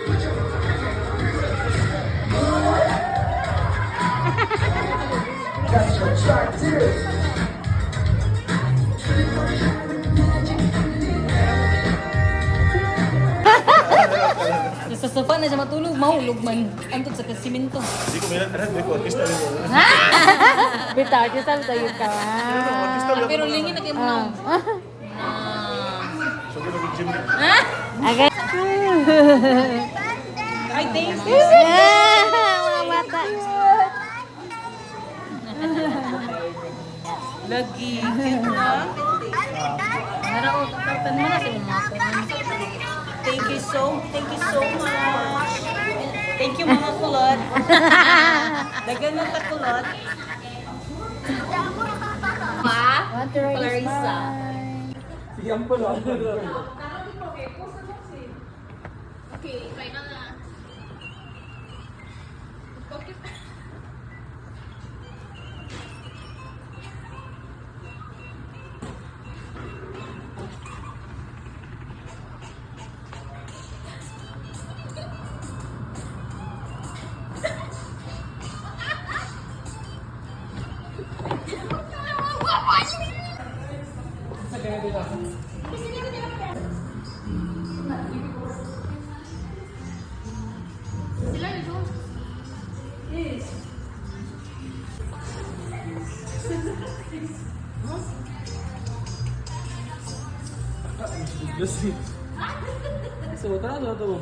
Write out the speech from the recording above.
Sa sofa na siya matulog, mahulog man. Antod sa kasimento. Hindi ko milan, anak, ko artista rin. Bitaw, artista tayo ka. Artista Ah, pero lingin na kayo mo. So, gano'n gym. Okay. Ay, thank you. Yeah, mga bata. Lagi. Cute na. Mara, oh, tan mo na sa mga kuhan. Thank you so much. Thank you, mga kulot. Dagan na ta kulot. Ma? Want to write a Clarissa. smile. Okay, try na na. Okay. So, tara, tara, tara.